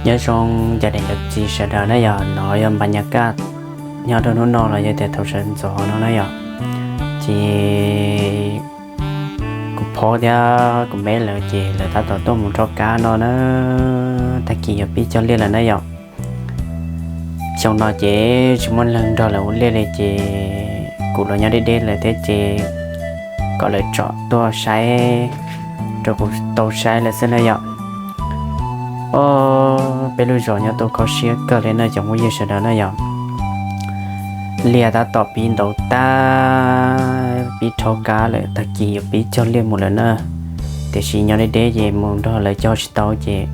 Nyob zoo cov niam cov txiv sawv daws na yom, no yog npa nyas kaj nyob rau hnub no los yog tias thaum sawv ntxov no na yom. Ces kuv phob thiab kuv meb lawv ces lawv tab tom tuaj mus nrog kab no na, tag kis yuav pib cog liaj lawm na yom. Xyoo no ces tsis muaj neeg nrog lawv ua liaj li ces kuv los nyob deb deb lawm thiab ces kom lawv tsom tuaj saib rau kuv tau saib lawm xwb na yom. Os, peb lub zos nyob tau kho siab kawg li na cov phooj ywg sawv daws na yom. Liaj tab tom pib ntaus tag, pib rhaub kab lawm, tag kis yuav pib cog liaj mus lawm na. Tiam sis nyob deb deb ces mus nrog lawv cog tsis tau ces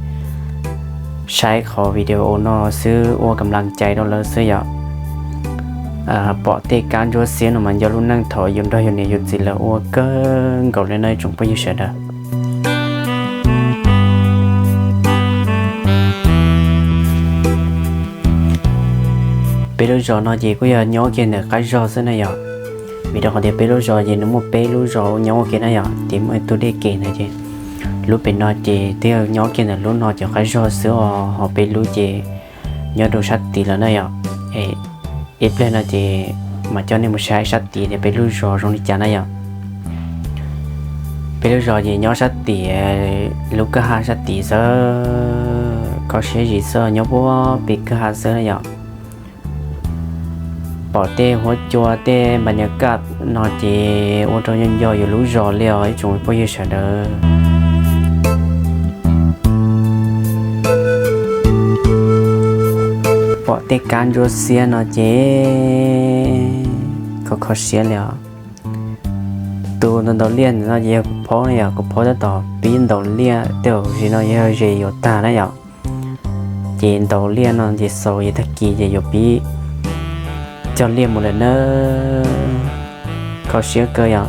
saib qhov video no xwb ua kam las cai rau lawv xwb yom. Pom tej kab ntsuab xiab no mas nco lub neej thaum yus nrog yus niam yus txiv lawv ua kawg nkaus li no ib tsoom phooj ywg sawv daws. Peb lub zos no ces kuj yog nyob kiag ntawm qab zog xwb na yom. Vim rau qhov tias peb lub zos ces nws muaj peb lub zos nyob ua ke na yom, ces muaj ib tug dej kev ntawd ces lub pem no ces twb yog nyob kiag ntawm lub no cov qab zog xwb os, ho peb lub ces nyob rau sab tid lawm na yom. Ib pliag no ces mam coj nej mus saib sab tid tias peb lub zos zoo li cas na yom. Peb lub zos ces nyob sab tid, lub kwj ha sab tid xwb, kho siab zim xwb, nyob puag pem kwj ha xwb na yom. Pom tej huab cua tej npa nyas kaj no ces ua rau nco nco yus lub zos li os ib tsoom phooj ywg sawv daws. Pom tej kab ntsuab xiab no ces kho kho siab li os. Tus ntaus ntaus liaj no ces yog kuv phob na yom, kuv phob tab tom pib ntaus liaj tej zaum zim no yog ze yuav tag na yom. Ces ntaus liaj no ces xaus ces tag kis ces yuav pib cog liaj mus lawm na. Kho siab kawg yom.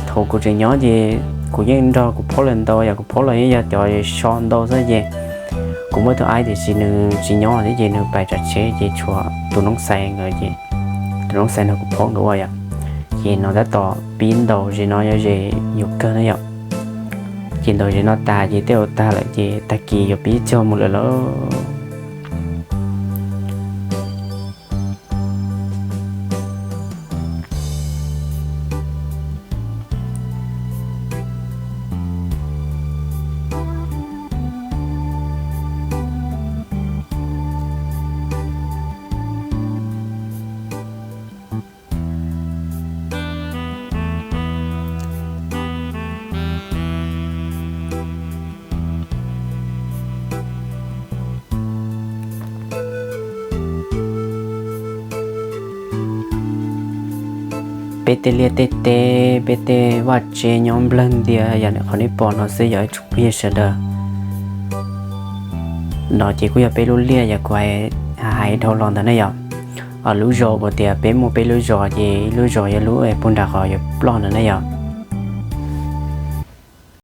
Thaum kuv tseem nyob ces kuv yeej nrog kuv phob lawv ntaus yom, kuv phob lawv yeej yog cov so ntau xwb ces kuv muaj ib tug aib tiam sis nws tsis nyob thiab ces nws pais tsav tsheb ces tshuav tus noob xais nkawd ces tus noob xais nrog kuv phob nkawd ua yom. Ces no tab tom pib ntaus zim no yog ze yuav kawg na yom. Ces ntaus zim no tas ces tej zaum tag lawm ces tag kis yuav pib cog mus lawm lauj. Peb tej liaj tej teb, peb tej vaj tse nyob nplawg ntias yog qhov nej pom no xwb yog ib tsoom phooj ywg sawv daws. No ces kuj yog peb lub liaj yog kuv hais dhau los ntawd na yom. Lub zos uas tias peb muaj peb lub zos ces ib lub zos yog lub puag nram qhov yuav ploj ntawd na yom.